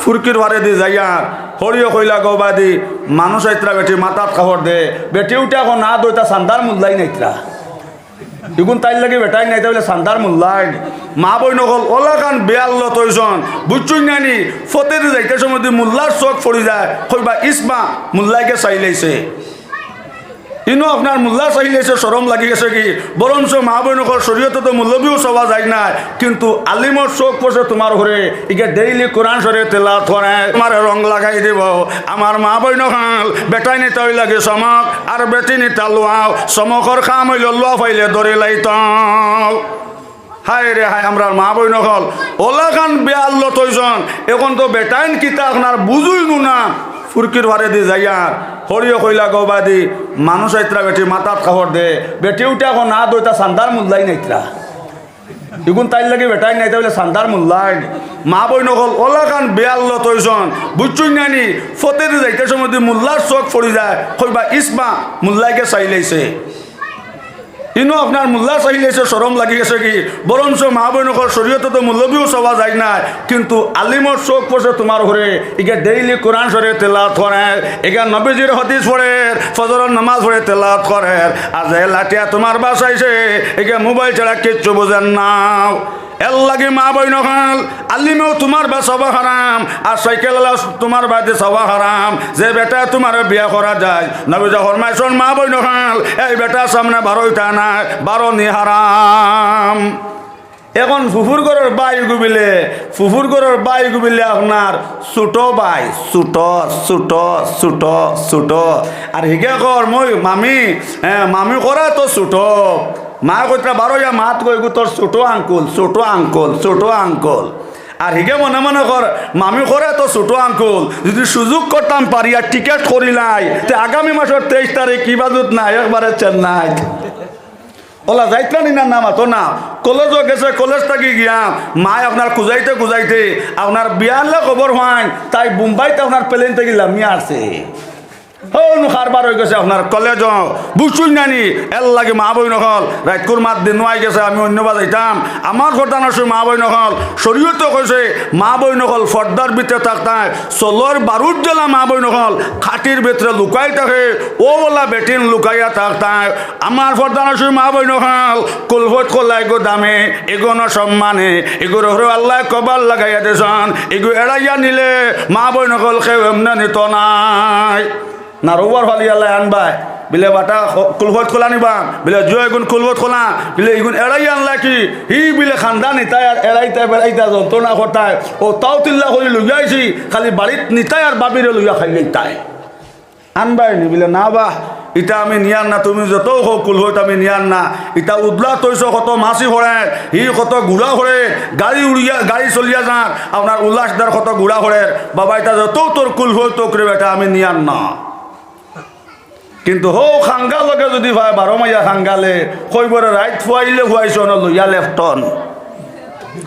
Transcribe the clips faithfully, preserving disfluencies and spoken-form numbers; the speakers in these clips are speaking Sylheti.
ফুরকির ফারেদি যাইয়ার, হড়িয়ে কইলা, "গো বাদি, মানুষ আইতরা বেটি মাথাত কাপড় দে।" বেটি উঠে কয়, "না দো, ইতা চান্দার মুল্লাই নাইতরা।" ইগুন তাইর লাগি বেটাইন নাইতা, বলে চান্দার মুল্লাইন। মা-বইন অকল, অলাখান বেআল্লত অইছন, বুঝছইন না নি? ফতেদি যাইতে সময় যুদি মুল্লার চউখ পড়ি যায়, কইবা, "ইসমা, মুল্লাইগে চাইলাইছে।" ইনো আপনার মুল্লা চাইলাইছে, শরম লাগি গেছে কি? বরঞ্চ মা-বইন অকল, শরীয়তো তো মৌলবিও চাওয়া যায় না, কিন্তু আলিমর চউখ পড়ছে তুমার উপরে, ইগে ডেইলি কোরআন শরীফ তেলাওয়াত করে, তুমারে রং লাগাই দিব। আমার মা-বইন অকল, বেটাইন ইতা অইলা গি চমক, আর বেটিন ইতা লুয়াও। চমকর কাম অইলো লুয়া পাইলে ধরি লাইতাম। হায় রে হায়, আমরার মা-বইন অকল, অলাখান বেআল্লত অইছন, অখন তো বেটাইন কিতা আপনার বুঝইন না। ফুরকির ফারেদি যাইয়ার, হড়িয়ে কইলা, "গো বাদি, মানুষ আইতরা বেটি মাথাত কাপড় দে।" বেটি উঠে কয়, "না দো, ইতা চান্দার মুল্লাই নাইতরা।" ইগুন তাইর লাগি বেটাইন নাইতা, বলে চান্দার মুল্লাইন। মা-বইন অকল, অলাখান বেআল্লত অইছন, বুঝছইন না নি? ফতেদি যাইতে সময় যুদি মুল্লার চউখ পড়ি যায়, কইবা, "ইসমা, মুল্লাইগে চাইলাইছে।" ইনো আপনার মুল্লা চাইলাইছে, শরম লাগি গেছে কি? বরঞ্চ মা-বইন অকল, শরীয়তো তো মৌলবিও চাওয়া যায় না, কিন্তু আলিমর চউখ পড়ছে তুমার উপরে, ইগে ডেইলি কোরআন শরীফ তেলাওয়াত করে, ইগে নবীজির হাদিস পড়ের, ফজরর নামাজ পড়ে তেলাওয়াত করের, আর যে লাটিয়া তুমার বায় আইছে, ইগে মোবাইল ছাড়া কিচ্ছু বুঝের না। এরলাগি মা-বইন অকল, আলিমেও তুমার বায় চাওয়া হারাম, আর সাইকেলআলা তুমার বায়দি চাওয়া হারাম। যে বেটায় তুমারে বিয়া করা যায়, নবীজি ফরমাইছন, মা-বইন অকল, এই বেটার সামনে বারইতা নায়, বারনি হারাম। অখন ফুফুর ঘরর ভাই ইগু বিলে, ফুফুর ঘরর ভাই ইগু বিলে আপনার ছুটো ভাই, ছুটো, ছুটো, ছুটো, ছুটো। আর হিগে কর, "মই মামি, এ, মামি করা তো ছুটো।" মায় কইতরা, "বারইয়া মাত কই গো, তোর ছুটো আঙ্কুল, ছুটো আঙ্কুল, ছুটো আঙ্কুল।" আর হিগে মনে মনে কর, "মামি করা তো ছুটো আঙ্কুল, যুদি সুযোগ করতাম পারিয়া টিকেট করিলাই, তে আগামী মাসর তেইশ তারিখ কি বাজুত না, একবারে চেন্নাই।" অলা যাইতরা নি না, না মাতো না। কলেজও গেছে, কলেজ থাকি গিয়া মায় আপনার খুজাইতে খুজাইতে আপনার বিয়ানলা খবর পাইন, তাই বোম্বাইত আপনার প্লেন থাকি লামিয়া আছে। হনু কারবার অইগেছে আপনার কলেজও, বুঝছইন না নি? এরলাগি মা-বইন অকল, রাইতকুর মাত দিন আইগেছে, আমি অইন্য বায় যাইতাম। আমার পর্দানশীন মা-বইন অকল, শরীয়তে কইছে, মা-বইন অকল পর্দার ভিতরে থাকতায়, চলর বারুদ যেলা মা-বইন অকল খাটির ভিতরে লুকাই থাকে, অউ অলা বেটিন লুকাইয়া থাকতায়। আমার পর্দানশীন মা-বইন অকল, কুলফত খোলা ইগু দামি, ইগু নু সম্মানী, ইগুর উপরে আল্লায় কভার লাগাইয়া দিছন, ইগু এড়াইয়া নিলে মা-বইন অকল কেউ এমনে নিতো নায়। নারউয়ার ফালি আল্লায় আনবায়, বিলে বাটা খ-, কুলফত খোলা নিবা, বিলে জুয়া ইগুন কুলফত খোলা, বিলে ইগুন এড়াইয়া আনলা কি, হি বিলে খান্দা নিতায় আর এড়াইতায় বেড়াইতায় যন্ত্রণা করতায়, অউ তাও তিল্লা করি লইয়া আইছি, খালি বাড়িত নিতায় আর ভাবিরে লইয়া খাইলাইতায়। আনবায় নি? বিলে, "না বা, ইতা আমি নিয়ার না, তুমি যতউ কও কুলফত আমি নিয়ার না। ইতা উদলা থইছো কত মাছি পড়ের, হি কত গুড়া পড়ের, গাড়ি উড়িয়া, গাড়ি চলিয়া যার, আপনার উল্লাসদার কত গুড়া পড়ের। বাবা, ইতা যতউ তোর কুলফত অউক রে বেটা, আমি নিয়ার না।" কিন্তু হউ খাঙ্গা লগে যুদি পায়, বারো মাইয়া খাঙ্গালে, কইবরে রাইত ফুয়াইলে ফুয়াইছো না লইয়া লেফটন।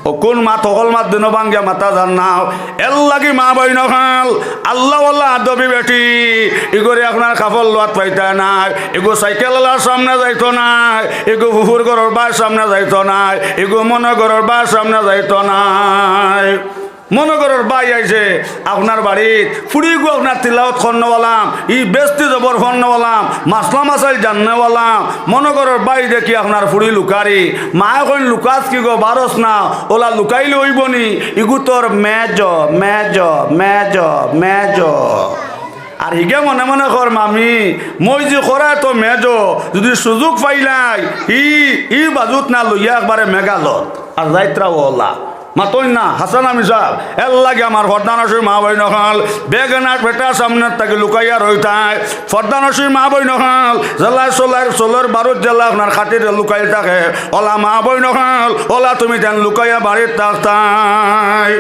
অউ কুন মাত, হকল মাত দিনো ভাঙ্গিয়া মাতা যার না। এরলাগি মা-বইন অকল, আল্লাওয়ালা আদবি বেটি, ইগুরে আপনার কাপড় লওয়াত পাইতা নায়, ইগু সাইকেলআলার সামনে যাইতো নায়, ইগু ফুফুর ঘরর ভাইর সামনে যাইতো নায়, ইগু মনো ঘরর ভাইর সামনে যাইতো নায়। মনো ঘরর ভাই আইছে আপনার বাড়িত, ফুড়িগু আপনার তিলাওত করনেওয়ালা, ই বেস্তি জবর পড়নেওয়ালা, মাসলা মাসাইল জাননেওয়ালা, মনো ঘরর ভাই দেখি আপনার ফুড়ি লুকারি, মায় কইন, "লুকাস কিগো, বারস না, অলা লুকাইলে অইবো নি, ইগু তোর মেজো, মেজো, মেজো, মেজো।" আর হিগে মনে মনে কর, "মামি, মই যে করায় তো মেজো, যুদি সুযোগ পাইলাই, ই, ই বাজুত না লইয়া একবারে মেঘালয়ত।" আর যাইত্রা অলা। মাতইন না, হাসান আমিন সাব, এরলাগি আমার পর্দানশীন মা-বইন অকল, বেগানা বেটার সামনে থাকি লুকাইয়া রইতায়। পর্দানশীন মা-বইন অকল, যেলা চলর, চলর বারুদ যেলা আপনার খাটিরে লুকাই থাকে, অলা মা-বইন অকল, অলা তুমি যেন লুকাইয়া বাড়িত থাকতায়।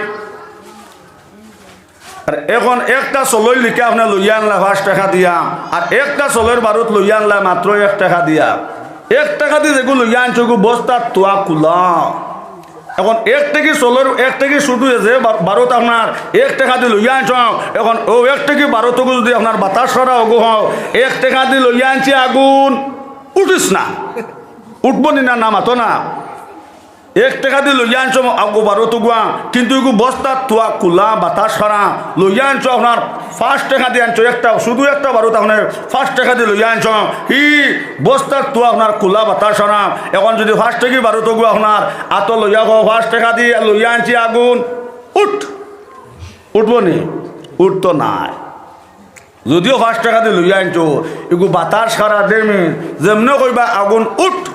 আর অখন একটা চলইর লিকা আপনে লইয়া আনলা পাঁচ টেকা দিয়া, আর একটা চলইর বারুদ লইয়া আনলা মাত্র এক টেকা দিয়া। এক টেকা দি যেগু লইয়া আনছো, অগু বস্তার তুয়া খুলা। অখন এক টেকি চলইর, এক টেকি ছুটু যে বার-, বারুদ আপনার এক টেকা দি লইয়া আনছো, অখন অউ এক টেকি বারুদ অগু যুদি আপনার বাতাস ছাড়া অগু অয়, এক টেকা দি লইয়া আনছি আগুন, উঠিস না। উঠবো নি না, না মাতো না। এক টেকা দি লইয়া আনছো আগু বারুদ উগুয়া, কিন্তু ইগু বস্তাত থুয়া খুলা বাতাস ছাড়া লইয়া আনছো। আপনার পাঁচ টেকা দি আনছো একটা, শুধু একটা বারুদ আপনে পাঁচ টেকা দি লইয়া আনছো, ই বস্তাত থুয়া আপনার খুলা বাতাস ছাড়া। এখন যদি পাঁচ টেকা বারুদ উগুয়া আপনার আতো লইয়া কও, "পাঁচ টেকা দি লইয়া আনছি আগুন", উঠ, উঠবো নি? উঠতো নায়। যদিও পাঁচ টেকা দি লইয়া আনছো, ইগু বাতাস ছাড়া ড্যামেজ, যেমনে কইবা আগুন উঠ,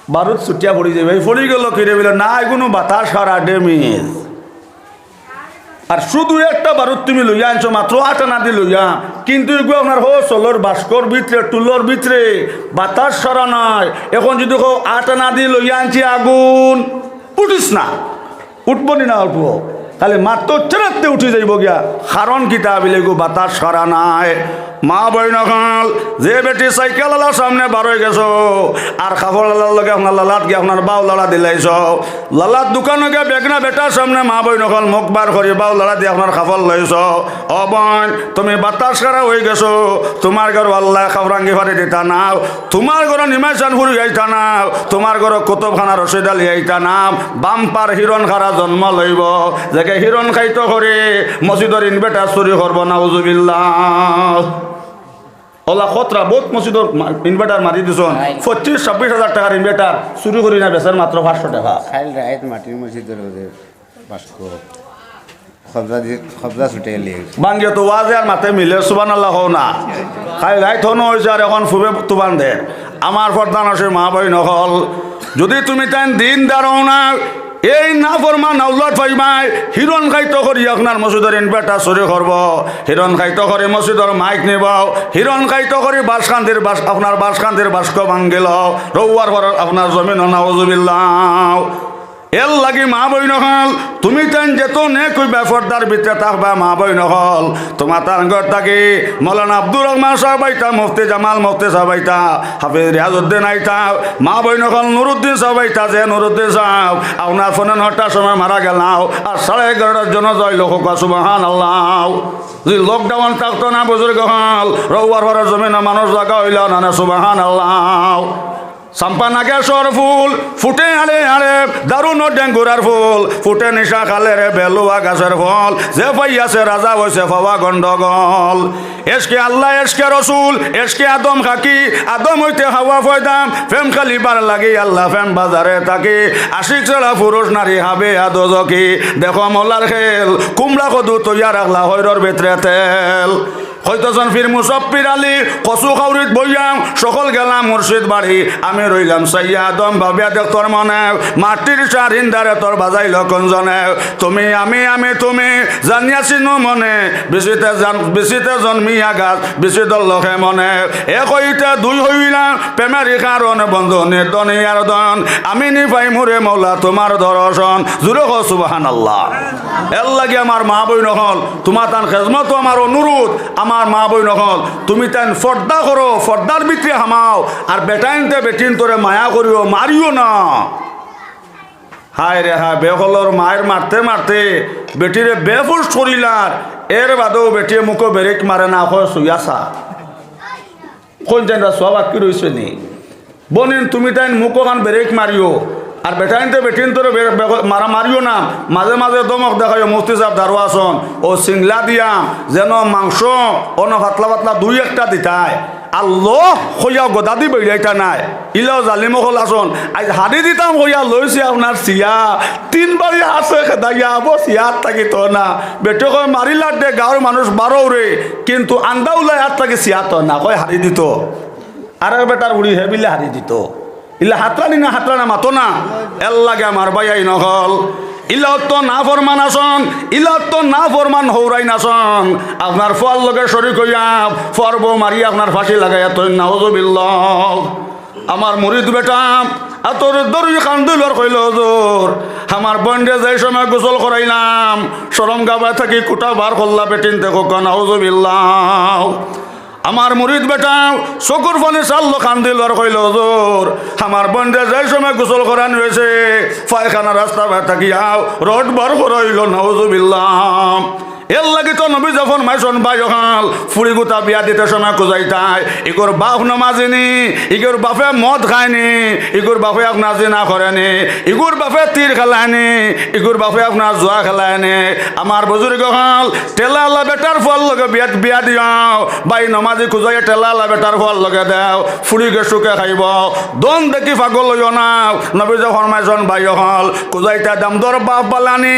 বারুদ ছুটিয়া পড়ি যাইবো। এই পড়ি গেল কিরে বলে, না, ইগুনু বাতাস ছাড়া ড্যামেজ। আর শুধু একটা বারুদ তুমি লইয়া আনছো, মাত্র আট আনা দি লইয়া, কিন্তু ইগু আপনার হো চলর বাস্কর ভিতরে, টুলর ভিতরে, বাতাস ছাড়া নাই। এখন যদি কও, "আট আনা দি লইয়া আনছি আগুন", উঠিস না। উঠবো নি না উঠবো? তাহলে মাত্র চেরাতে উঠি যাইবো গিয়া। কারণ কিতা বিলে গো, বাতাস ছাড়া নাই। মা বইন অকল, যে বেটি সাইকেল আলার সামনে বার অই গেছো, আর কাপড় আলার লগে আপনার লালাত গিয়া আপনার বাউ লাড়া দিলাইছো, লালাত দোকানো গিয়া বেগনা বেটার সামনে মা বইন অকল মুখ বার করি বাউ লাড়া দিয়া আপনার কাপড় লইছো, ও বইন, তুমি বাতাস ছাড়া অই গেছো, তুমার ঘরো আল্লায় কাপড় আঙ্গি ফাড়ি দিতা নাও, তুমার ঘরো নিমাইশান ফুরি আইতা না, তুমার ঘরো কুতুবখানা রশিদ আলী আইতা না, বাম্পার হিরণ খারা জন্ম লইবো, যেগে হিরণ খাইতো করি মসজিদর inverter চুরি করবো, নাউজুবিল্লাহ। অলা খতরা, বউত মসজিদর মা-, inverter মারি দিছইন, পঁচিশ ছাব্বিশ হাজার টেকার inverter চুরি করি না বেচের মাত্র পাঁচশো টেকা। কাইল রাইত মাটির মসজিদর মধ্যে বাস্ক কবজা দি-, কবজা ছুটে গেলি। ভাঙ্গিয়ে তো ওয়াজে আর মাতে মিলে, সুবহানাল্লাহ কও না। কাইল রাইত হনো অইছে আর এখন ফুবে তুবান দের। আমার পর্দানশীন মা বইন অকল, যদি তুমি তাইন দিনদার অও না, এই নাফরমান আওলাদ পাইবায়, হিরণ খাইতো করি আপনার মসজিদর inverter চুরি করবো, হিরণ খাইতো করি মসজিদর মাইক নিবো, হিরণ খাইতো করি বাসকান্দির বাস-, আপনার বাসকান্দির বাস্ক ভাঙ্গিলো, রউয়ার পর আপনার জমিনো, নাউজুবিল্লাহ। এর লাগি মা বইন অকল, তুমি তাইন যেত নেক অইবা, পর্দার ভিতরে থাকবা মা বইন অকল। তুমার তান ঘর থাকি মৌলানা আব্দুর রহমান সাব আইতা, মুফতি জামাল মুফতি সাব আইতা, হাফিজ রিয়াজউদ্দিন আইতা, মা বইন অকল নুরুদ্দিন সাব আইতা, যে নুরুদ্দিন সাব আপনার পৌনে নয়টার সময় মারা গেলাও, আর সাড়ে এগারোটার জন্য যাইলো, কউক্কা সুবহানাল্লাহ। যদি lockdown থাকতো না বুজুর্গ অকল, রউয়ার পর জমিনো মানুষ জাগা অইলা না, না সুবহানাল্লাহ। চাম্পা নাগেশ্বর ফুল ফুটে হাড়ে হাড়ে, দারুণ ডেঙ্গুরার ফুল ফুটে নিশা খালের বেলুয়া গাছের ফল। যে পাইয়াছে রাজা অইছে পাওয়া গন্ডগোল। এশকে আল্লাহ, এশকে রসুল, এশকে আদম খাকি, আদম অইতে হাওয়া পয়দা। প্রেম খেলিবার লাগি আল্লাহ প্রেম বাজারে থাকি, আশিক ছাড়া পুরুষ নারী হবে আদো জকি। দেখো মৌলার খেল, কুমড়া কদু তৈয়া রাখলা হইরর ভিতরে তেল। কইতছন পীর মুসাফির আলী, কচু খাউরিত বইয়া, সকল গেলা মুর্শিদ বাড়ি, আমি রইলাম চাইয়া আদম ভাবিয়া দেখতর মনে, মাটির সারিন্দারে তোর বাজাইল কোন জনে? তুমি আমি আমি তুমি, জানিয়া চিনো মনে, বিচিতে জান-, বিচিতে জন্মিয়া গাছ, বিচি ধরল কে মনে। এ কইতে দুই হইলা, প্রেমেরই কারণ বন্ধু নির্ধনিয়ার ধন, আমি নি পাই মুরে মৌলা তোমার দর্শন। জুরে কও সুবহানাল্লাহ। এর লাগি আমার মা বইন অকল, তুমার তান খেজমতো আমার অনুরোধ, আমার মা বইন অকল, তুমি তাইন পর্দা করো, পর্দার ভিতরে হামাও, আর বেটাইন্তে বেটিন্তরে মায়া করিও, মারিও না। হায় রে হায়, বেকলর মায়ের মারতে মারতে বেটিরে বেহুশ করিলার, এর বাদেও বেটিয়ে মুখো ব্রেক মারে না, কয় সুইয়া সা। কোন জানরা সব আটকি রইছে নি? বইন, তুমি তাইন মুখো খান ব্রেক মারিও, আর বেটাইন্তে বেটিন্তরে বে-, বে-, মারা মারিও না। মাঝে মাঝে ধমক দেখাইও, মুফতি সাব দারো আছন, অউ সিংলা দিয়া যেন মাংস অনো পাতলা পাতলা দুই একটা দিতায়। আল্লাহ কইয়া গদাদি বেড়াইতা নায়, ইলাও জালিম অকল আছন। আইজ হাড়ি দিতাম কইয়া লইছে আপনার সিয়া, তিনবারই আছে খেদাইয়া, আবো সিয়াত থাকিতো না। বেটি কয়, মারিলার দে গাঁওর মানুষ বারোরে, কিন্তু আন্দাউলায় আত থাকি সিয়াতো না, কয় হাড়ি দিতো। আর এক বেটার বুড়ি হে বিলে হাড়ি দিতো। ইলা হাতরানি না, হাতরানা মাতো না। এর লাগি আমার ভাইয়াইন অকল, ইলা অত নাফরমান আছন, ইলা অত নাফরমান হউরাইন আছন। আপনার ফুয়ার লগে শরিক অইয়া, ফুয়ার বউ মারিয়া আপনার ফাঁসি লাগাইয়া থইন, নাউজুবিল্লাহ। আমার মুরিদ বেটা আতর দরুই কান্দিল আর কইল, "হুজুর, আমার বইনরে যেই সময় গোসল করাইলাম, শরম গাবায় থাকি কুটা বার করলা বেটিন্তে, কউক্কা নাউজুবিল্লাহ।" আমার মুরিদ বেটা চকুর পানি ছাড়লো, কান্দিল আর কইল, "হুজুর, আমার বইনরে যেই সময় গোসল করানি অইছে, পায়খানা রাস্তা বায় থাকিয়াও রড বার করাইল, নাউজুবিল্লাহ।" এরলাগি তো নবীয়ে ফরমাইছইন, ভাই অকল, ফুড়িগুতা বিয়া দিতে সময় খুজাইতায়, ইগুর বাপ নমাজি নি, ইগুর বাপে মদ খায় নি, ইগুর বাপে আপনার জিনা করে নি, ইগুর বাপে তীর খেলায় নি, ইগুর বাপে আপনার জুয়া খেলায় নি। আমার বুজুর্গ অকল, ঠেলাআলা বেটার ফুয়ার লগে বিয়া, বিয়া দিও। ভাই নমাজি খুজাইয়া ঠেলাআলা বেটার ফুয়ার লগে দেও, ফুড়িগে সুখে খাইবো। ধন দেখি পাগল অইও না। নবীয়ে ফরমাইছইন, ভাই অকল, খুজাইতায় দামদর বাপ ভালা নি,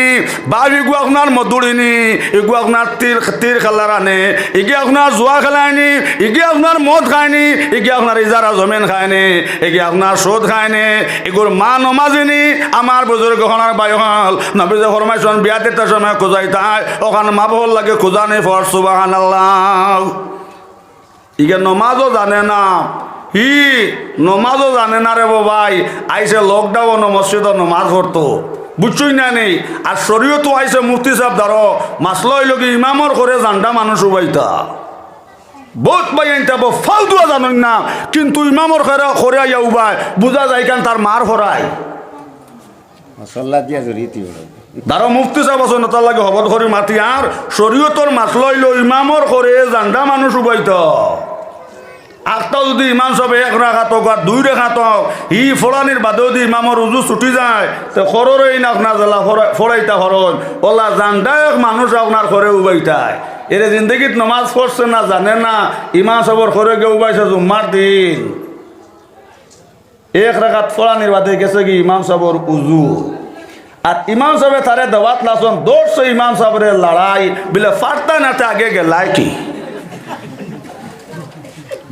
বাপ ইগু আপনার মদুড়ি নি, ইগু আপনার তীর, তীর খেলারা নি, ইগি আপনার জুয়া খেলায় নি, ইগি আপনার মদ খায় নি, ইগি আপনার ইজারা জমিন খায় নি, ইগি আপনার সুদ খায় নি, ইগুর মা নমাজি নি। আমার বুজুর্গ অকল, ভাই অকল, নবীয়ে ফরমাইছইন, বিয়া দিতে সময় খুজাইতায়, অখান মা বাফর লাগি খুজানি ফরজ। সুবহানাল্লাহ। ইগে নমাজও জানে না, হি নমাজও জানে না রে বো ভাই। আইছে lockdown-ও মসজিদো নমাজ পড়তো, বুঝছইন না নি? আর শরীয়তো আইছে মুফতি সাব, ধরো, মাসলা অইলো গি ইমামর খরে জান্ডা মানুষ উবাইতা। বউত ভাইয়াইন্তে বো ফালতুয়া জানইন না, কিন্তু ইমামর খরে, খরে আইয়া উবায়, বুঝা যায় কেন তার মার খরায়। মসল্লা দিয়া জড়িয়ে দিও। দারো মুফতি সাব আছইন, তার লাগি হবত করি মাতি। আর শরীয়তর মাসলা অইলো ইমামর খরে জান্ডা মানুষ উবাইতো। আখতা যুদি ইমাম সাবে এক রাকাত অউক আর দুই রাকাত অউক, হি ফড়ানির বাদে যুদি ইমামর উজু ছুটি যায়, তে খরর এইন আপনার যেলা ফড়া-, ফড়াইতা খরর, অলা জান্ডা এক মানুষ আপনার খরে উবাইতায়। এরে জিন্দেগিত নমাজ পড়ছে না, জানে না, ইমাম সাবর খরে গিয়া উবাইছে জুম্মার দিন। এক রাকাত ফড়ানির বাদে গেছে গি ইমাম সাবর উজু। আর ইমাম সাবে তারে দাওয়াত লাছইন, ধরছে ইমাম সাবরে লড়াই, বিলে ফারতা না তে আগে গেলায় কি?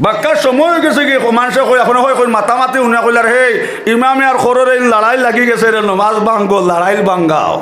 বাক্কা সময় অইগেছে গি, মানষে কয়, অখন কয়, কয় মাতামাতি হুনিয়া কইলা রে, হে, ইমামে আর খরর এইন লড়াই লাগি গেছে রে, নমাজ ভাঙ্গো, লড়াই ভাঙ্গাও।